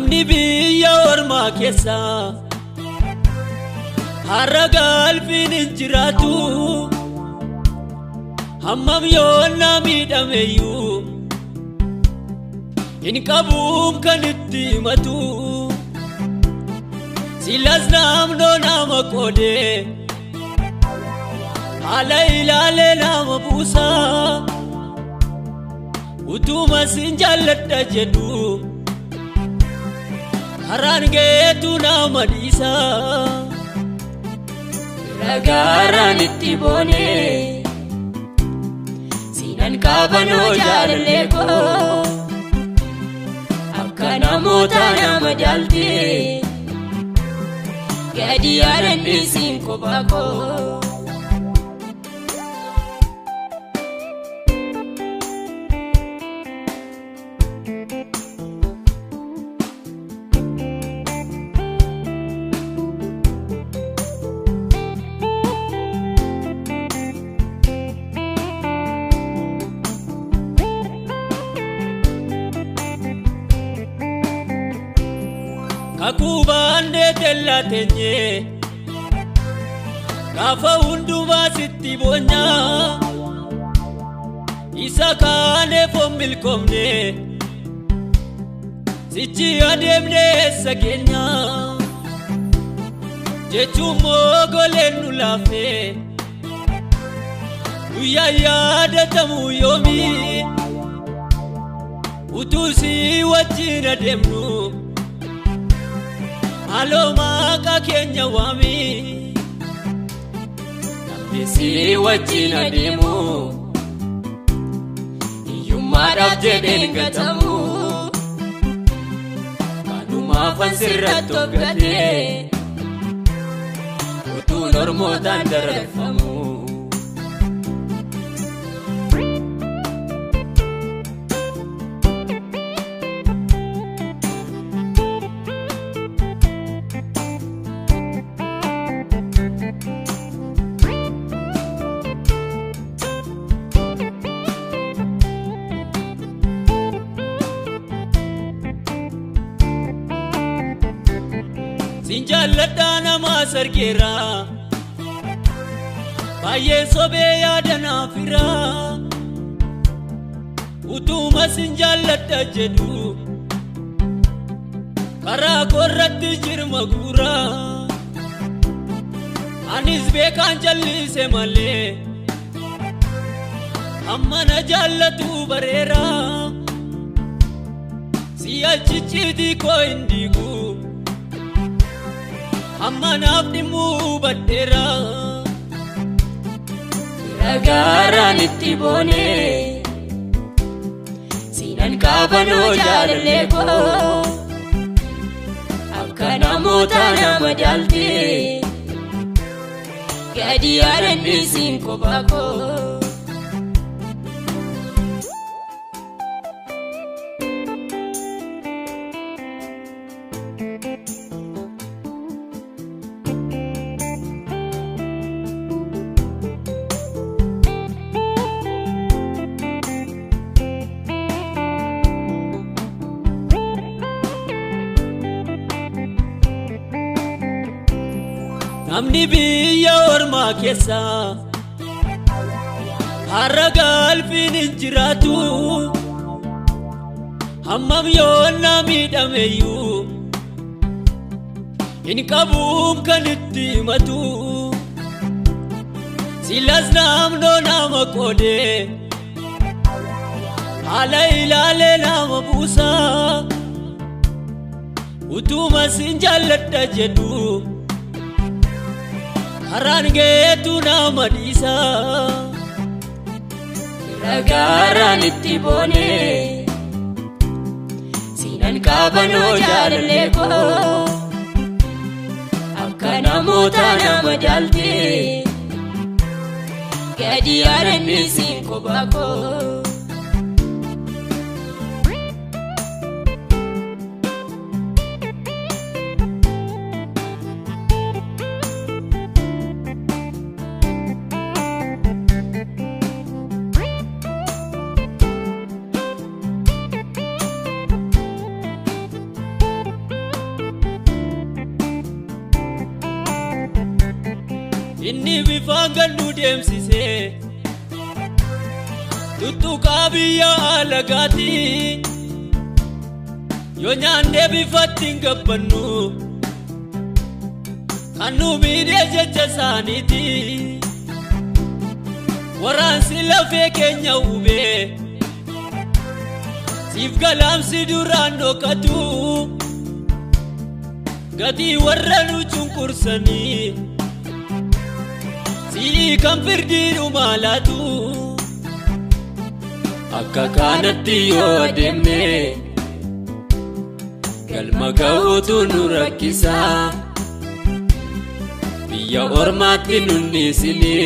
Namni biyya ormaa keessa har'a galfiin hin jiraatu. Hammam yoona miidhameyyuu hin qabuun kan itti himatu. Silas namnoo nama qoodee haala ilaalee nama buusa. Utuma sin jaalladha jedhu karaan geetu nama dhiisa. Ragaaraan itti boonee siinan kaabanoo jaalallee koo akka namoota nama jaaltee gadi yaadanni siin kophaa koo. Kakuu baandee teellaa teenyee gaafa hundumaa sitti boonyaa isa kaaneef of milkoomne sichi adeemnee eessa keenya jechuun moogoleen nu laafee guyyaa yaadatamu yoomii utuu si wajjin adeemnu. Halluu maqaa keenya waami. Namni si wajjin adeemu hiyyummaadhaaf jedheen gatamu. Kanumaafan sirratti of gatee utuun ormootaan dararfamu. Sin jaalladhaa nama sargeera baay'ee sobee yaada naaf hira. Utuma sin jaalladha jedhu karaa koorratti jirma guura. Anis beekaan jallise malee amma na jaallatu bareera. Si'achi ciitii koo hin diigu. Amma naaf dhimmuu badheera. Ragaaraan itti boonee siinan kaabanoo jaalallee koo akka namoota nama jaaltee gadi yaadanni siin kophaa koo. Namni biyya ormaa keessa har'a galfiin hin jiraatu. Hammam yoona miidhameyyuu hin qabuun kan itti himatu. Silas namnoo nama qoodee haala ilaalee nama buusa. Utuma sin jaalladha jedhu karaan geetu nama dhiisa. Ragaaraan itti boonee siinan kaabanoo jaalallee koo akka namoota nama jaaltee gadi yaadanni siin kophaa koo. Inni bifaan gad nu deemsisee tuttuqaa biyya alagaati. Yoo nyaannee bifatti hin gabbannu kan nu miidhee jecha isaaniiti. Waraansi lafee keenya hubee siif galaamsi duraan dhokatu gatii warra nu cunqursanii sii kan firdiidhuma laatu. Akka kanatti yoo adeemne galma ga'uutu nu rakkisa. Biyya ormaatti nun dhiisini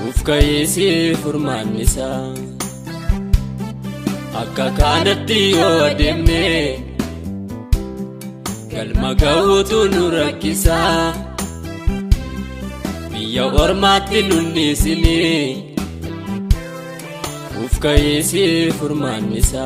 uf ka'iisi furmaannisa. Akka kanatti yoo adeemne galma ga'uutu nu rakkisa. Biyya ormaatti nun dhiisini uf ka'iisi furmaannisa.